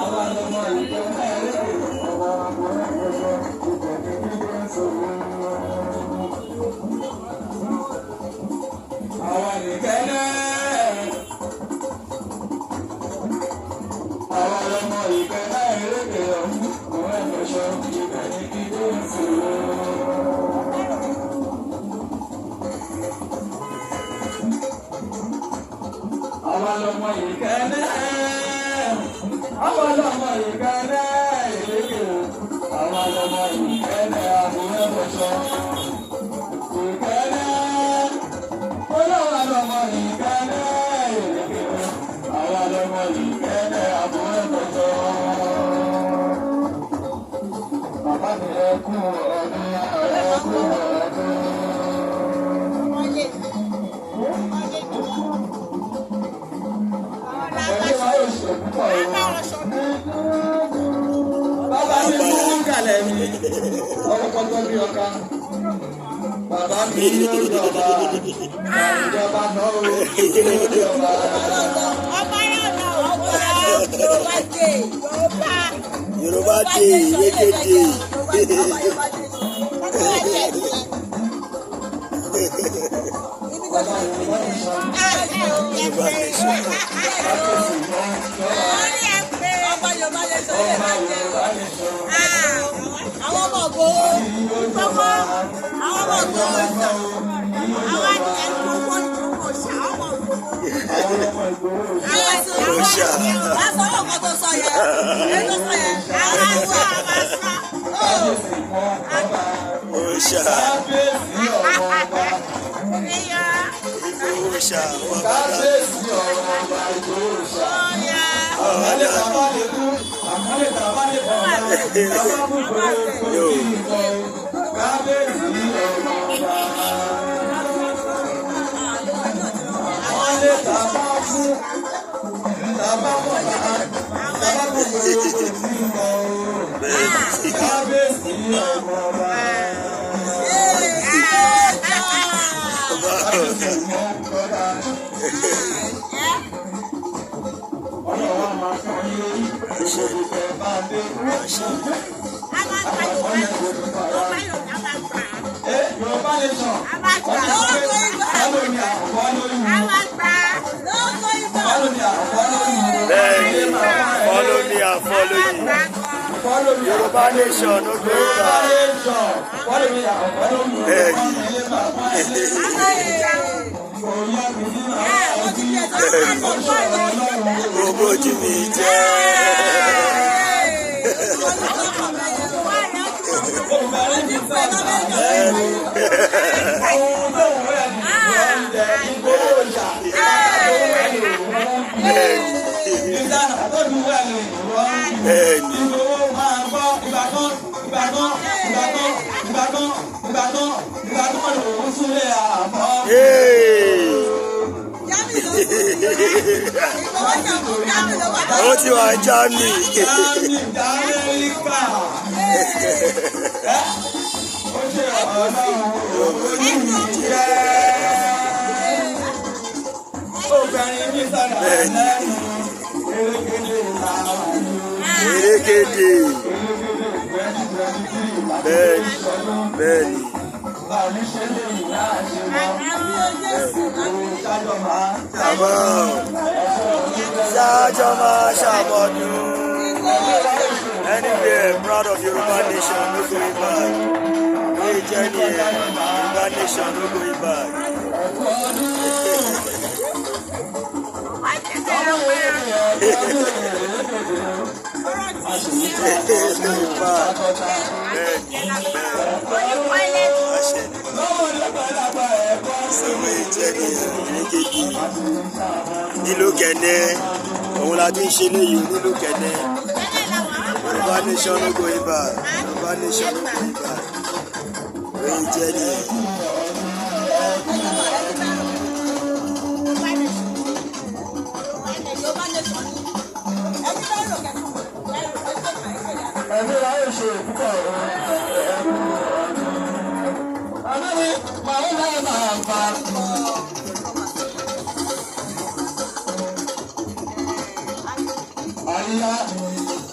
Àwa lọmọ Ìkẹ́nnẹ́ eréke, ọmọ àbúrẹ́bọṣọ, ibẹ̀ ni kíkẹ́ ń sòwò. Àwa nìkẹ́nnẹ́. Àwa lọmọ Ìkẹ́nnẹ́ eréke, àbúrẹ́bọṣọ, ibẹ̀ ni kíkẹ́ ń sòwò. Àwa lọmọ Ìkẹ́nnẹ́. Àwa lọmọ Ìkẹ́nnẹ́ eréke, àwa lọmọ Ìkẹ́nnẹ́ àbúrẹ́bọṣọ. Ìkẹ́nnẹ́. Olówó lọmọ Ìkẹ́nnẹ́ eréke, àwa lọmọ Ìkẹ́nnẹ́ àbúrẹ́bọṣọ. Bàbá mi ẹ kú ọdún, ẹ kú ọdún. Ẹ̀mí wa yóò ṣe púpọ̀ o. Bàbá mi mú kàlẹ̀ mi, ọkọ̀ tó bí ọ̀ka. Bàbá mi yóò jọba, ìjọba náà o, yóò jọba. Yorùbá dé ìrékéde. Bàbá Yorùbá nation, Yorùbá nation. kábíyèsí mọ́ jọba, ọba Yorùbá nation. Àwọn ọmọ ògbó Yóò jọba, àwọn ọmọ ògbó ìjọba náà o, yóò àwọn jọba. ẹni gbogbo ìdúró ṣá ọmọ ògbó. Àwọn ọmọ Ìgbòho Òòṣà. Lásán ọkọ tó sọ yẹn, èyí tó sọ yẹn, àwọn aṣọ àwọn aṣọ. kábíyèsí mọ́ jọba, Òòṣà. kábíyèsí ọmọ ọba. Ìgbòho òòṣà. Ọba bàbá. Kábíyèsí ọmọ ọba Ìgbòho òòṣà. Àmọ́lé tàbá lè kú, àmọ́lé tàbá lè bọ̀ ọ́, tàbá kú kò lè kú sí ìbọn. Kábíyèsí ọmọ ọba. Àmọ́lé tàbá kú, tàbá bọ̀ bá, tàbá kú kò lè kú sí ìbọn. Kábíyèsí ọmọ ọba. Kábíyèsí ọmọ ọba. Ọlọ́run á máa fún yín lórí gbogbo ìfẹ́ bá dé. Yorùbá nation, follow me and follow you. Follow me and follow you. Bẹ́ẹ̀ni, follow me and follow you. Follow me and Yorùbá nation no go Yorùbá back. nation, follow me and follow you. Bẹ́ẹ̀ni. Gbogbo ojú mi jẹ́. Ohun tó ń rẹ̀ ní ìwọ̀n jẹ́ Ìgbòho ìjà. Bẹ́ẹ̀ni. Ìdáná tó dùn wẹ̀ ní ìwọ̀n. Bẹ́ẹ̀ni. Ìgbòho máa gbọ́ ìbàdàn ìbàdàn ìbàdàn ìbàdàn ìbàdàn ìbàdàn lòún súnlé àbọ̀. Hey! Ó ti wà ní Germany. Germany Amẹ́ríkà. Ó ṣe ọlọ́run òní jẹ́. Obìnrin ní sọ̀rọ̀ lẹ́nu. Erékeré làwọn yóò. Erékéde. Erékeré 2023 láti Bẹ́ẹ̀ni. ṣọdún. Bẹ́ẹ̀ni. Báwo ṣe lè yìí náà ṣe mọ́? Ṣájọ́ máa. Àmọ́ ṣáájọ́ máa ṣàmọ́dún. Anywhere proud of Yoruba nation no going back. Wey jẹ́ nìyẹn, Yoruba nation no going back. Going back. Bẹ́ẹ̀ni, bẹ́ẹ̀ni. Àṣẹ ni. Sọ̀rọ̀ ìjẹ́ nìyẹn, erékéde. Nílùú Kẹ̀nẹ́, òun la ti ń ṣe léyìí nílùú Kẹ̀nẹ́. Yorùbá nation no going back. Yorùbá nation no going back. Wey jẹ́ nìyẹn. Ẹ̀mí wa yóò ṣe púpọ̀ Àmọ́ mi, màá ń láì máa fa. Àríyá.